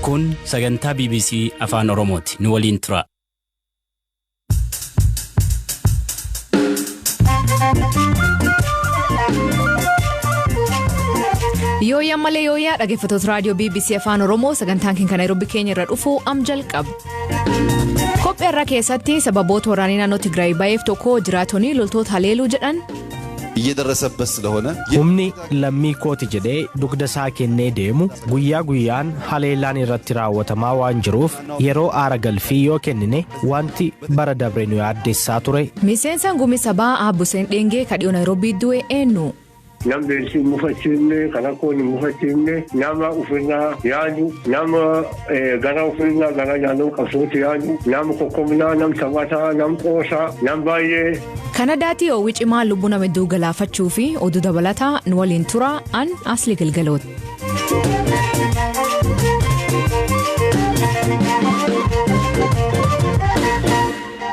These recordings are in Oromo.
Kun sagantaa BBC Afaan Oromooti. Nu waliin tura. Yooyyaa malee yooyyaa dhaggeeffattoota raadiyoo BBC Afaan Oromoo sagantaan keenya kan Naayiroobii keenya irra dhufu am jalqaba. Qophii irra keessatti sababoota waraanii naannoo Tigraay ba'eef tokko jiraatonni loltoota haleeluu jedhan. እየደረሰበት ስለሆነ Humni lammii kooti jedhee dugda isaa kennee deemu guyyaa guyyaan haleellaan irratti raawwatamaa waan jiruuf yeroo aara galfii yoo kennine wanti bara dabre nu yaaddessaa ture. Miseensaan gumii sabaa Abbuseen Dheengee kadhiyoo Naayiroobii du'e eenyu? Namni si mufachiifne, kan rakkoon hin mufachiifne, nama ofirraa yaadu, nama gara ofirraa gara naannoo qabsootti yaadu, nama kokkomnaa, nama taphataa, nama qoosaa, nama baay'ee. Kanadaatti ho'i cimaa lubbuu nama hedduu galaafachuu fi oduu dabalataa nu waliin tura an Asli Galgalooti.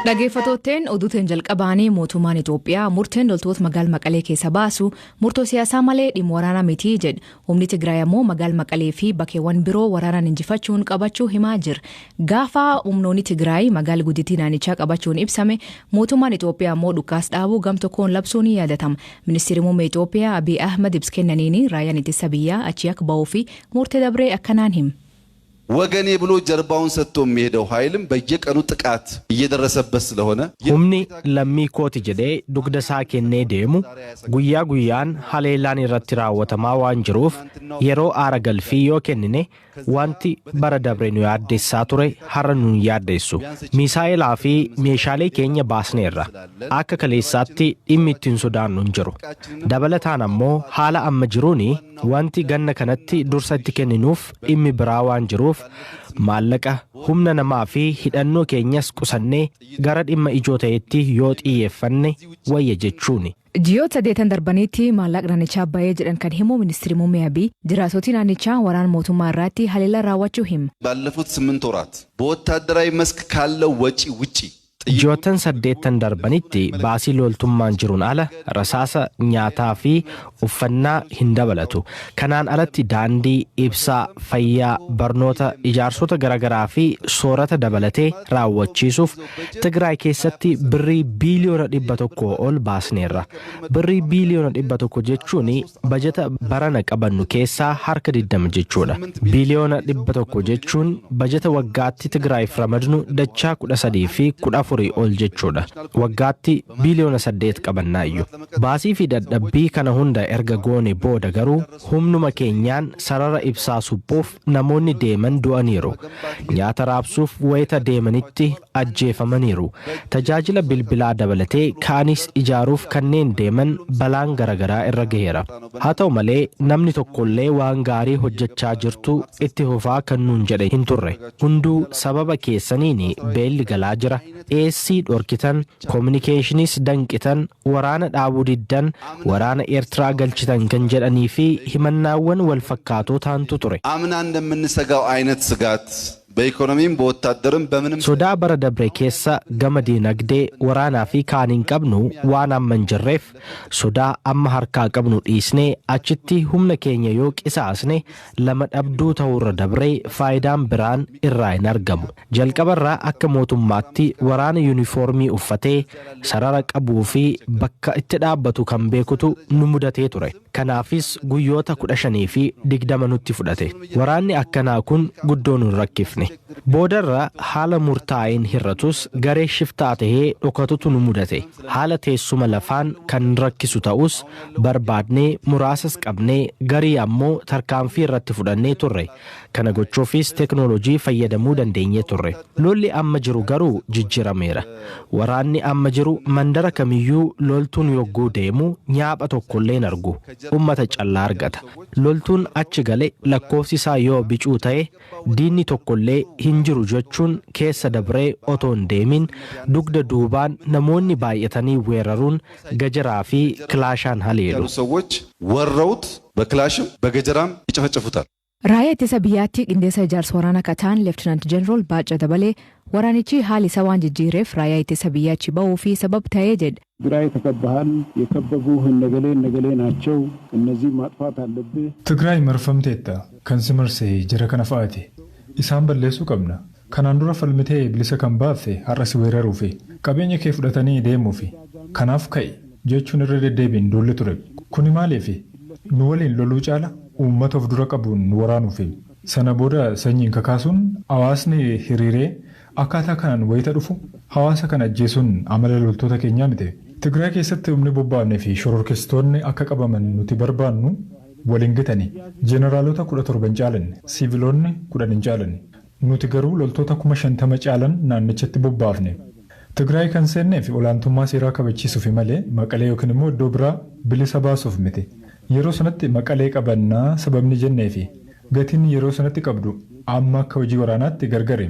Dhaggeeffattootteen oduuteen jalqabaanii mootummaan Itoophiyaa murteen loltoota magaala Maqalee keessa baasu murtoo siyaasaa malee dhimma waraanaa miti jedhe. Humni Tigraay ammoo magaala Maqalee fi bakkeewwan biroo waraanaan injifachuun qabachuu himaa jira. Gaafa humnoonni Tigraay magaala guddittii naannichaa qabachuun ibsame mootummaan Itoophiyaa ammoo dhukaas dhaabuu gam tokkoon labsuun ni yaadatama. Ministeerri muummee Itoophiyaa Abiy Ahmed ibsa kennaniin raayyaan ittisa biyyaa achii akka bahuu fi murtee dabree akkanaan hima. ወገኔ ብሎ ጀርባውን ሰጥቶ የሚሄደው ኃይልም በየቀኑ ጥቃት እየደረሰበት ስለሆነ Humni lammii kooti jedhee dugda isaa kennee deemu guyyaa guyyaan haleellaan irratti raawwatamaa waan jiruuf yeroo aara galfii yoo kennine wanti bara dabre nu yaaddessaa ture har'a nu hin yaaddeessu. Misaa'ilaa fi meeshaalee keenya baasneerra. Akka kaleessaatti dhimmi ittiin sodaannu hin jiru. Dabalataan ammoo haala amma jiruun wanti ganna kanatti dursa itti kenninuuf dhimmi biraa waan jiruuf maallaqa humna namaa fi hidhannoo keenyas qusannee gara dhimma ijoo ta'etti yoo xiyyeeffanne wayya jechuuni. Ji'oota saddeetan darbanitti maallaqa naannichaa bahee jedhan kan himu ministeerri muummee Abiy jiraatotni naannichaa waraana mootummaa irratti haleellaa raawwachuu hima. ባለፉት ስምንት ወራት በወታደራዊ መስክ ካለው ወጪ ውጪ Ji'oottan saddeettan darbanitti baasii loltummaan jiruun ala rasaasa nyaataa fi uffannaa hin dabalatu. Kanaan alatti daandii, ibsaa, fayyaa, barnoota, ijaarsota garaagaraa fi soorata dabalatee raawwachiisuuf Tigraay keessatti birrii biiliyoona 100 ol baasneerra. Birrii biiliyoona 100 jechuun bajata barana qabannu keessaa harka 20 jechuudha. Biiliyoona 100 jechuun bajata waggaatti Tigraayiif ramadnu dachaa 13 fi 14 ol jechuudha. Waggaatti biiliyoona 8 qabannaayyuu. Baasii fi dadhabbii kana hunda erga goone booda garuu humnuma keenyaan sarara ibsaa suphuuf namoonni deeman du'aniiru. Nyaata raabsuuf wayita deemanitti ajjeefamaniiru. Tajaajila bilbilaa dabalatee kaanis ijaaruuf kanneen deeman balaan garaagaraa irra gaheera. Haa ta'u malee namni tokkollee waan gaarii hojjechaa jirtu itti fufaa kan nuun jedhe hin turre. Hunduu sababa keessaniin beelli galaa jira. Dhiyeessii dhorkitan, koominikeeshiniis danqitan, waraana dhaabuu diddan, waraana Eertiraa galchitan kan jedhanii fi himannaawwan wal fakkaatoo taantu ture. አምና እንደምንሰጋው አይነት ስጋት በኢኮኖሚም በወታደርም በምንም Sodaa bara dabre keessa gama diinagdee waraanaa fi kaan hin qabnu waan amma hin jirreef sodaa amma harkaa qabnu dhiisnee achitti humna keenya yoo qisaasne lama dhabduu ta'uurra dabree faayidaan biraan irraa hin argamu. Jalqabarraa akka mootummaatti waraana yuunifoormii uffatee sarara qabuu fi bakka itti dhaabbatu kan beekutu nu mudatee ture. Kanaafis guyyoota 15 fi 20 nutti fudhate. Waraanni akkanaa kun guddoo nu hin rakkifne. Boodarra haala murtaa'een hir'atus garee shiftaa tahee dhokatutu nu mudate. Haala teessuma lafaan kan rakkisu ta'us barbaadnee muraasas qabnee garii ammoo tarkaanfii irratti fudhannee turre. Kana gochuufis teeknooloojii fayyadamuu dandeenyee turre. Lolli amma jiru garuu jijjiirameera. Waraanni amma jiru mandara kamiyyuu loltuun yogguu deemu nyaapha tokkollee hin argu. Ummata callaa argata. Loltuun achi gale lakkoofsi isaa yoo bicuu ta'e diinni tokkollee hin jiru jechuun keessa dabree otoo hin deemin dugda duubaan namoonni baay'atanii weeraruun gajaraa fi kilaashaan haleelu. ያሉ ሰዎች ወረውት በክላሽም በገጀራም ይጨፈጭፉታል። Raayyaa ittisa biyyaatti qindeessa ijaarsa waraanaa kan ta'an Leeftinant Jeneraal Baacaa Dabalee waraanichi haala isaa waan jijjiireef raayyaa ittisa biyyaa achi bahuu fi sabab ta'ee jedhe. ትግራይ ተከባሃል። የከበቡህ እነገሌ እነገሌ ናቸው። እነዚህ ማጥፋት አለብህ። Tigraay marfamteetta kan si marse jara kana fa'aati. Isaan balleessuu qabna. Kanaan dura falmitee bilisa kan baafte har'a si weeraruufi qabeenya kee fudhatanii deemuufi kanaaf ka'i jechuun irra deddeebiin duulli ture. Kuni maaliifi? Nu waliin loluu caala uummata of dura qabuun nu waraanuufi. Sana booda sanyiin kakaasuun hawaasni hiriiree akkaataa kanaan wayita dhufu hawaasa kana ajjeesuun amala loltoota keenyaa miti. Tigraay keessatti humni bobbaafnee fi shororkeessitoonni akka qabaman nuti barbaannu waliin gitani. Jeneraalota 17 hin caalanne, siiviloonni 10 hin caalanne. Nuti garuu loltoota 50,000 caalan naannichatti bobbaafne. Tigraay kan seennee fi olaantummaa seeraa kabachiisuuf malee Maqalee yookiin immoo iddoo biraa bilisa baasuuf miti. Yeroo sanatti Maqalee qabannaa sababni jennee fi gatiin yeroo sanatti qabdu amma akka hojii waraanaatti gargari.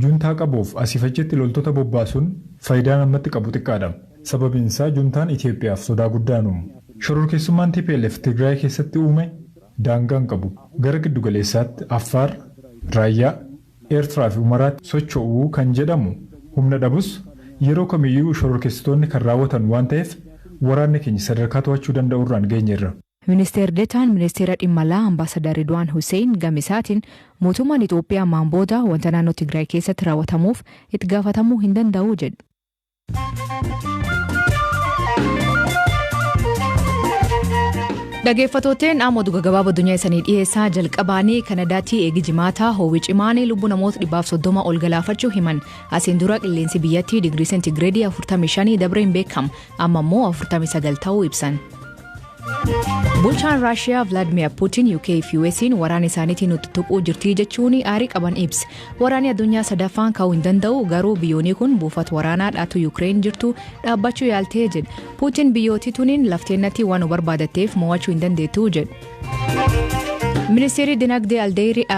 Juntaa qabuuf asiif achitti loltoota bobbaasuun faayidaan ammatti qabu xiqqaadha. Sababiin isaa juntaan Itoophiyaaf sodaa guddaa uumu. Shororkeessummaan TPLF Tigraay keessatti uume daangaa hin qabu. Gara giddugaleessaatti Affaar, Raayyaa, Eertiraa fi Umaraatti socho'uu kan jedhamu humna dhabus yeroo kamiyyuu shororkeessitoonni kan raawwatan waan ta'eef waraanni keenya sadarkaa to'achuu danda'urraan geenyeerra. Ministeer Deetaan Ministeera Dhimma Alaa Ambaasadar Ridwaan Hussein gamisaatiin mootummaan Itoophiyaa ammaan booda wanta naannoo Tigraay keessatti raawwatamuuf itti gaafatamuu hin danda'u jedhu. Dhaggeeffattooteen amma oduu gaggabaaboo addunyaa isanii dhiyeessaa jalqabaanii Kanadaatti eegi jimaataa ho'i cimaan lubbuu namoota 130 ol galaafachuu himan. Asiin dura qilleensi biyyattii digirii seentigireedii 45 dabree hin beekamu. Amma immoo 49 ta'uu ibsan. Bulchaan Raashiyaa Vilaadimir Puutiin UK fi US'n waraana isaaniitiin nutti tuquu jirtii jechuun aarii qaban ibse. Waraanni addunyaa sadaffaan ka'uu hin danda'u, garuu biyyoonni kun buufata waraanaa dhaatu Yuukireen jirtu dhaabbachuu yaaltee jedhe. Puutiin biyyooti tuniin lafteennatti waan nu barbaadatteef mo'achuu hin dandeettu jedhe. Ministeerri Dinagdee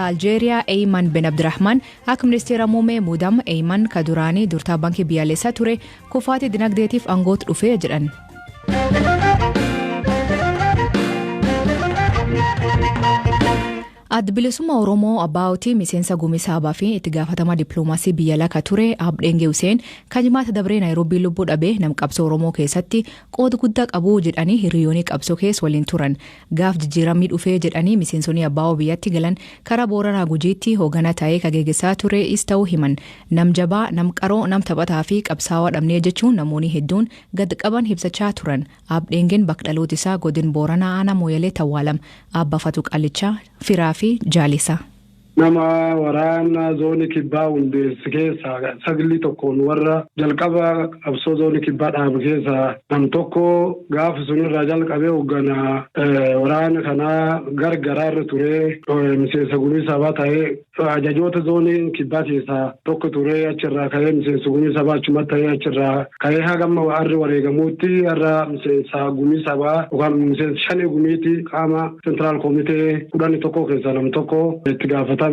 Aljeeriyaa Eeyman Ben Abdurrahman akka ministeera muummee muudama. Eeyman ka duraanii durtaa baankii biyyaalessaa ture kufaatii dinagdeetiif aangootti dhufee jedhan. Adda Bilisummaa Oromoo Abbaa'uutii miseensa gumii saabaa fi itti gaafatama dippiloomaasii biyya alaa ture Abdheengee Huseen kan jimaata dabree Naayiroobii lubbuu dhabee nam qabsoo Oromoo keessatti qooda guddaa qabu jedhanii hiriyoonni qabsoo keessa waliin turan. Gaaf jijjiiramni dhufee jedhanii miseensonni Abbaa'oo biyyatti galan karaa Booranaa Gujiitti hoogganaa ta'ee kan geggeessaa ture is ta'uu himan. Nam jabaa, nam qaroo, nam taphataa fi qabsaawaa dhabnee jechuun namoonni hedduun gad qaban ibsachaa turan. Abdheengeen bakka dhaloota isaa godin Booranaa aanaa Mooyalee tawwaalam. Abba Fatuu Qaalichaa firaa fi jaalisa. Nama waraana zoonii kibbaa hundeesse keessaa saglii tokkoon warra jalqaba qabsoo zoonii kibbaa dhaabe keessaa nam tokko. Gaafa sunirraa jalqabee hoogganaa waraana kanaa gargaraa irra ture, miseensa gumii sabaa ta'ee ajajoota zoonii kibbaa keessaa tokko ture. Achirraa ka'ee miseensa gumii sabaa achumatti ta'ee, achirraa ka'ee hagamma harri wareegamuutti har'a miseensa gumii sabaa yookaan miseensa shanii gumiiti, qaama central komitee 11 keessaa nam tokko, itti gaafatama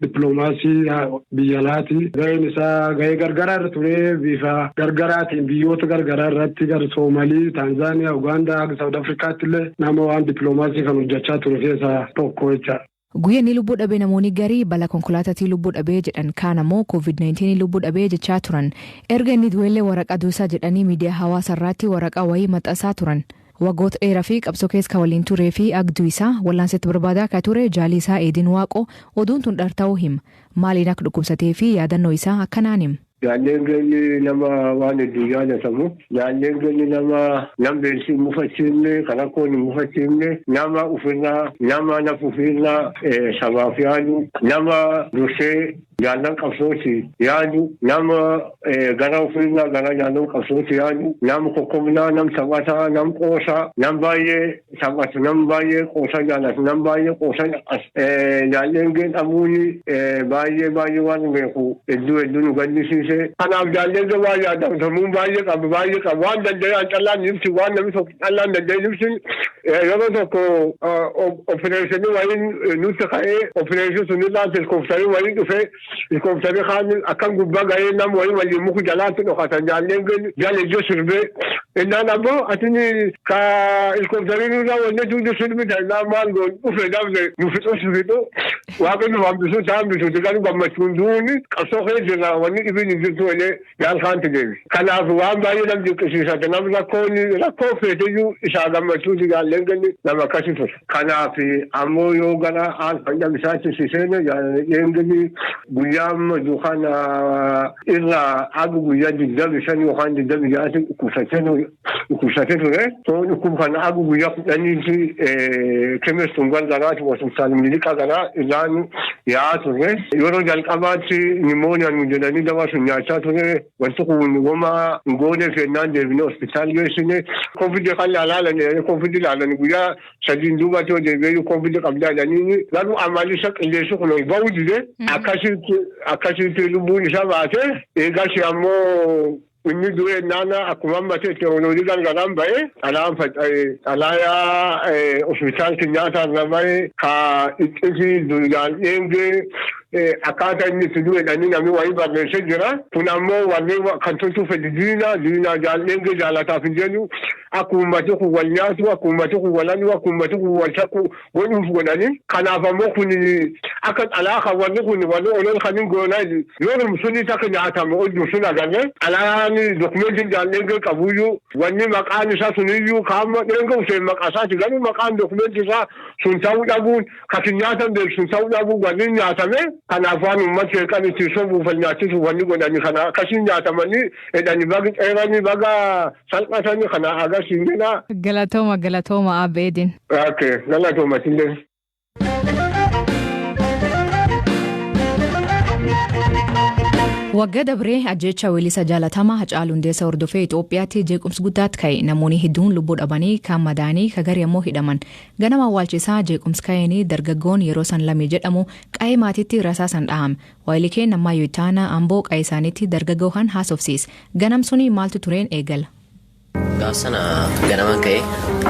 dippiloomaasii biyya alaati. Gaheen isaa gahee gargaraa irra ture, bifa gargaraatiin biyyoota gargaraa irratti gara Soomalii, Taanzaaniyaa, Ugaandaa, Saawud Afrikaatti illee nama waan dippiloomaasii kan hojjechaa ture keessaa tokko jecha. Guyyaa inni lubbuu dhabee namoonni garii balaa konkolaataatiin lubbuu dhabee jedhan, kaan ammoo COVID-19 lubbuu dhabee jechaa turan. Erga inni du'ellee waraqaa duusaa jedhanii miidiyaa hawaasaa irratti waraqaa wayii maxxansaa turan. Waggoota dheeraa fi qabsoo keessa waliin turee fi agduu isaa wal'aansetti barbaadaa akka ture jaalii isaa Eedin Waaqoo oduun tun dhar ta'uu hima. Maaliin akka dhukkubsatee fi yaadannoo isaa akkanaan hima. Jaalleen geenyi nama waan hedduu jaalatamu. Jaalleen geenyi nama nam beelsi hin mufachiifne, kan rakkoon hin mufachiifne, nama ofirraa, nama naf ofirraa sabaaf yaadu, nama dursee jaallan qabsooti yaadu, nama gara ofirraa gara jaallan qabsooti yaadu, nama kokkobnaa, nam taphataa, nam qoosaa, nam baay'ee taphatu, nam baay'ee qoosa jaalatu, nam baay'ee qoosa as. Jaalleen dhabuun baay'ee baay'ee waan beeku hedduu hedduu nu gaddisiise. Kanaaf jaalleen waa yaadamtamuun baay'ee qabu, baay'ee qabu. Waan danda'e callaan ibsi, waan namni tokko callaan danda'e ibsi. Yeroo tokko opereeshinii wayiin nutti ka'ee, opereeshinii sunirraa helikoophitarii wayiin dhufee, helikoophitarii kaan akkan gubbaa ga'ee nam wayii waliin muku jalaatti dhokatan. Jaalleen jaal ijoo sirbee innaan ammoo atini ka helikoophitarii nurraa wanni tuuti sirbita innaan maal goon dhufe dafne nu fixu si fixu. Waaqni nu hambisuu isaa hambisuuti garuu gammachuun duuni qabsoo keessa jirra wanni dhibiin hin jirtu malee jaalkaanti deebi. Kanaaf waan baay'ee nam dinqisiisate nam rakkoon rakkoo feeteyyuu isaa gammachuuti jaalleen kenni nama akkasi ture. Kanaaf ammoo yoo gara haal fayyaa isaatti si seene jaalleen guyyaa amma duukana irraa aga guyyaa 25 yookaan 26 dhukkubsatee ture. So dhukkuba kana aga guyyaa 10tti kemestuun gargaraati hospitaal miliqa garaa irraan yaa'aa ture. Yeroo jalqabaatti nimooniyaan nu jedhanii dawaa sun nyaachaa ture. Wanti kun goma goonee feennaan deebinee hospitaal geessine. Kovid kan ilaalan kovid ilaalan guyyaa 3 duubatti yoo deebi'ee kovid qabdaa jedhanii garuu amalli isa qilleensi kun ol ba'uu dide akkasitti lubbuun isaa baate eegas ammoo inni du'e naana akkuma amma ta'e teekinooloojii gargaaraan ba'e xalayaan faca'e xalayaa hospitaal Kenyatta irra ba'e ka ittisi duudaan dheengee akkaataa inni itti du'e dhanii namni wayii barreessee jira. Kun ammoo warri kan tolchuu fedhi diina diina jaal-dheengee jaalataaf hin jedhu akka uummati kun wal nyaatu akka uummati kun wal anu akka uummati kun wal shakku godhuuf godhani. Kanaaf ammoo kun akka xalaa kan warri kun warri olol kan hin goonaa yoo sunis akka nyaatamu hojii sun agarre xalayaan dokumentiin jaal-dheengee qabuyyuu wanni maqaan isaa suniyyuu kaama dheengee useen maqaa isaati garuu maqaan dokumentii isaa sun ta'uu dhabuun kan hin nyaatan beeku sun ta'uu dhabuun warri nyaatame. Kanaaf waan uummata sheeqan ittiin sobuuf nyaachisuuf wanni godhani kana akkasiin nyaatamanii jedhani baga dheeranii baga salphatanii kana agarsiin jedha. Galatooma galatooma Abbeedin. Okay, galatooma sillee. Waggaa dabree ajjecha weellisa jaalatamaa Hacaaluu Hundeessaa hordofee Itoophiyaatti jeequmsi guddaatti ka'e. Namoonni hedduun lubbuu dhabanii kaan madaanii kagarii ammoo hidhaman. Ganama awwaalchisaa jeequmsi ka'een dargaggoon yeroo san lamee jedhamu qa'ee maatiitti rasaasan dhahame. Waayilikeen Ammayyoo Ittaanaa Amboo qa'ee isaaniitti dargaggoo kan haasofsiise. Ganam suni maaltu tureen eegala? Gaaf sana ganaman ka'e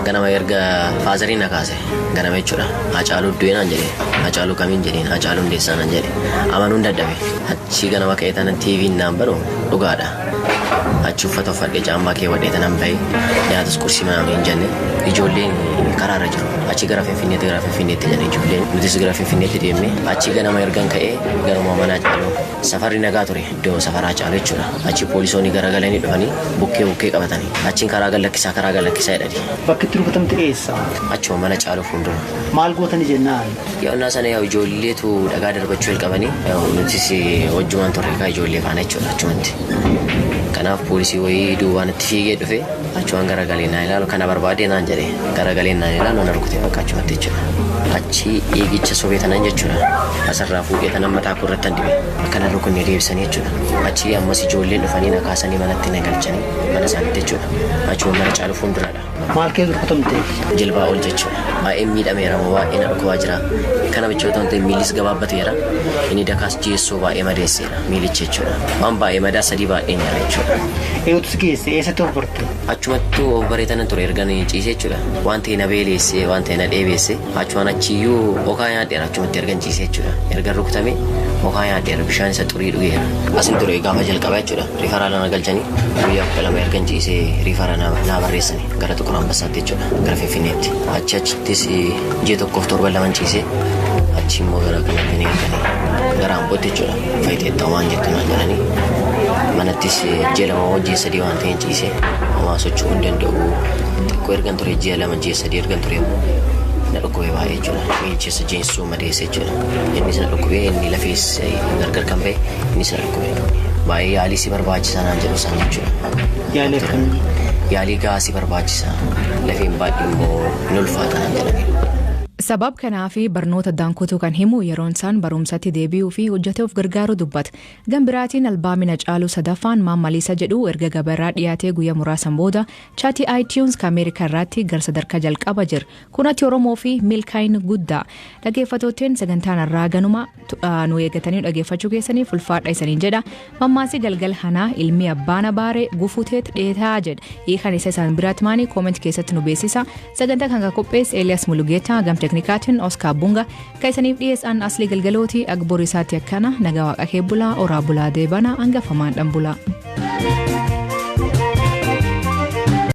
ganama erga faazariin na kaase ganama jechuudha. Hacaaluu du'e naan jedhe Hacaaluu kamiin jedheen Hacaaluu Hundeessaa naan jedhe amanuun dadhabe. Achi ganama ka'ee tanan TV'n naan banu dhugaadha. Achi uffata uffadhee caammaa keewwadhee tanan bahe nyaatas qursii mana hin jenne ijoolleen karaarra jiru. Achi gara Finfinneetti jedhan ijoolleen nutis gara Finfinneetti deemne achi ganama ergan ka'ee garuma mana Hacaaluu safarri nagaa ture iddoo safara Hacaaluu jechuudha. Achi poolisoonni garagalanii dhufanii bukkee bukkee qabatanii achiin karaa gallakkisaa karaa gallakkisaa jedhani. Bakki itti rukutamte eessa? Achuma mana Hacaaluu fuuldura. Maal gootani jennaan? Yoonnaa sana yaa ijoolleetu dhagaa darbachuu jalqabanii nutis wajjumaan turre kaa ijoollee faana jechuudha achumatti. Kanaaf poolisii wayii duubaan itti fiigee dhufe achumaan garagalee naan ilaalu kana barbaadee naan jedhe garagalee naan ilaalu na rukutee bakka achumatti jechuudha. Achi eegicha sobee tanan jechuudha. Asirraa fuudhee tanan mataa koo irratti dibe akkana rukunne deebisanii jechuudha. Achi ammas ijoolleen dhufanii na kaasanii manatti na galchanii mana isaaniitti jechuudha. Achuma mana Hacaaluu fuulduraadha. Maal keessa rukutamte? Jilbaa ol jechuudha. Baay'ee miidhameera moo baay'ee na dhukkubaa jira. Kana bicha otoo hin ta'in miillis gabaabbateera. Inni dakaas jeessoo baay'ee madeesseera miilicha jechuudha. Waan baay'ee madaa sadii baay'ee nyaara jechuudha. Eeguutu si geesse? Eessatti of barte? Achumattuu of bareetanan ture erga ni ciise jechuudha. Waan ta'e na beeleesse waan ta'e na dheebeesse achumaan achiyyuu okaa nyaadheera achumatti erga ciise jechuudha. Erga rukutame okaa nyaadheera bishaan isa xurii dhugeera. Asin ture gaafa jalqabaa jechuudha. Rifaraa lama galchanii guyyaa 12 erga ciise rifaraa naa barreessanii gara Xuqur Ambassaatti jechuudha. Gara Finfinneetti. Achi achittis ji'a 1 fi torban 2 ciise achi immoo gara kanatti ni erganii gara Ambootti jechuudha. Fayiteettaa waan jettu naan jedhanii manattis ji'a 2 moo ji'a 3 waan ta'een ciise homaa socho'uu hin danda'u. Xiqqoo ergan ture ji'a 2 ji'a 3 ergan ture immoo na dhukkubee baay'ee jechuudha. Miilchisa jeensuu madeesse jechuudha. Innis na dhukkubee inni lafees gargar kan ba'e innis na dhukkubee. Baay'ee yaalii si barbaachisa naan jedhu isaan jechuudha. Yaalii akkamii? Yaalii gahaa si barbaachisa. Lafeen baay'ee immoo ni ulfaata naan jedhani. Sabab kanaaf barnoota daankutuu kan himu yeroon isaan barumsatti deebi'uu fi hojjetee of gargaaruu dubbata. Gama biraatiin albaamii Hacaaluu sadaffaan Maammalisa jedhu erga gabaarraa dhiyaatee guyyaa muraasan booda chaatii iTunes kan Ameerikaa irratti gara sadarkaa jalqaba jira. Kun ati Oromoo fi milkaa'ina guddaa. Dhaggeeffattootni sagantaan irraa ganuma nu eeggatanii dhaggeeffachuu keessaniif ulfaadha isaniin jedha. Mammaasii galgal hanaa ilmi abbaan abaaree gufuteet dheetaa jedha. Hiikan isa isaan biraatti maanii comment keessatti nu beeksisa. Sagantaa kan qopheesse Elias Mulugeetaa gam teknikaatiin Oscar Bunga kan isaniif dhiyeessan Aslii Galgalooti Agborii isaatti akkana nagaa waaqa kee bulaa oraa bulaa deebana hangafamaan dhan bulaa.